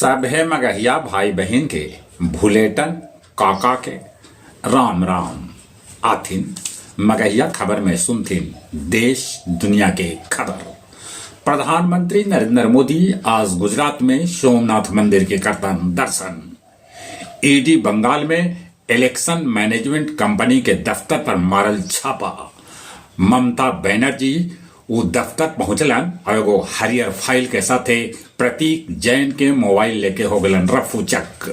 सभे मगहिया भाई बहिन के भुलेटन काका के राम राम। आथिन मगहिया खबर में सुनथिन देश दुनिया के खबर। प्रधानमंत्री नरेंद्र मोदी आज गुजरात में सोमनाथ मंदिर के करतन दर्शन। ईडी बंगाल में इलेक्शन मैनेजमेंट कंपनी के दफ्तर पर मारल छापा। ममता बनर्जी ऊ दफ्तर पहुंचलन और एगो हरियर फाइल के साथे प्रतीक जैन के मोबाइल लेके हो गलन रफू चक।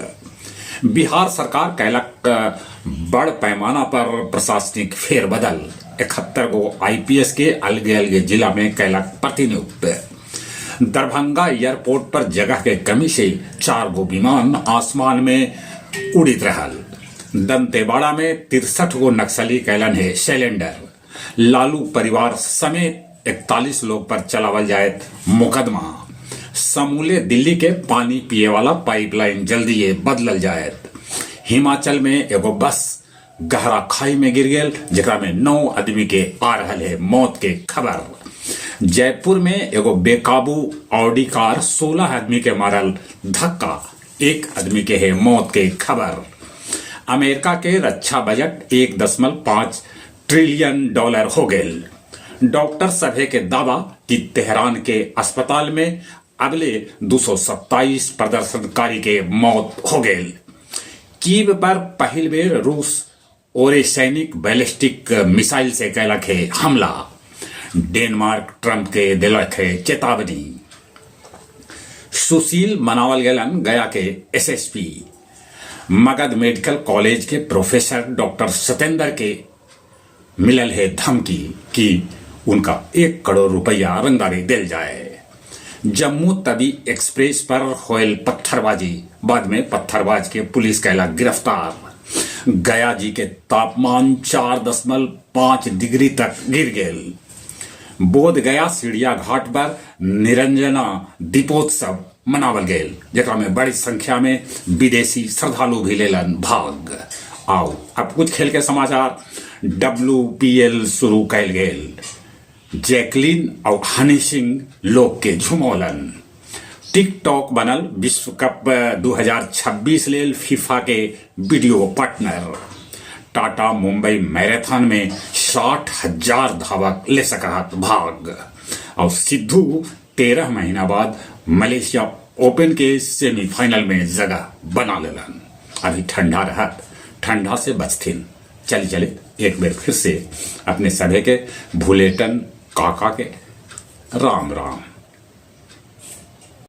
बिहार सरकार कैलक बड़ पैमाना पर प्रशासनिक फेरबदल। 71 गो आईपीएस के अलगे अलगे जिला में कैलक प्रतिनियुक्त। दरभंगा एयरपोर्ट पर जगह के कमी से 4 गो विमान आसमान में उड़ित रहल। दंतेवाड़ा में 63 गो नक्सली कैलन है सिलेंडर। लालू परिवार समेत 41 लोग पर चलावल जायत मुकदमा। समूले दिल्ली के पानी पिए वाला पाइपलाइन जल्दीए बदलल जायत। हिमाचल में एगो बस गहरा खाई में गिर गेल, जेकरा में 9 आदमी के आ रहल है मौत के खबर। जयपुर में एगो बेकाबू ऑडी कार 16 आदमी के मारल धक्का, 1 आदमी के है मौत के खबर। अमेरिका के रक्षा बजट 1.5 ट्रिलियन डॉलर हो गेल। डॉक्टर सभे के दावा कि तेहरान के अस्पताल में अगले 227 प्रदर्शनकारी के मौत हो गेल। कीव पर पहिल बेर रूस ओरे सैनिक बैलिस्टिक मिसाइल से कैलक है हमला। डेनमार्क ट्रंप के दिलक है चेतावनी। सुशील मनावल गेलन गया के एसएसपी। मगध मेडिकल कॉलेज के प्रोफेसर डॉक्टर सतेंद्र के मिलल है धमकी कि उनका 1 करोड़ रुपया रंगदारी दिल जाए। जम्मू तवी एक्सप्रेस पर होयल पत्थरबाजी, बाद में पत्थरबाज के पुलिस कैला गिरफ्तार। गया जी के तापमान 4.5 डिग्री तक गिर गेल। बोध गया सीढ़िया घाट पर निरंजना दीपोत्सव मनावल गेल, जेकरा में बड़ी संख्या में विदेशी श्रद्धालु भी लेलन भाग। आओ अब कुछ खेल के समाचार। WPL शुरू कैल गेल। जैकलिन और हनी सिंह लोग के झुमौलन। टिकटॉक बनल विश्व कप 2026 लेल फीफा के video partner. Tata Mumbai marathon में 60,000 धावक ले सकत भाग। और सिद्धू 13 महीना बाद मलेशिया ओपन के सेमीफाइनल में जगह बना लेलन। अभी ठंडा रहत, ठंडा से बचथिन। चल चले एक बेर फिर से अपने सभे के भुलेटन काका के राम राम।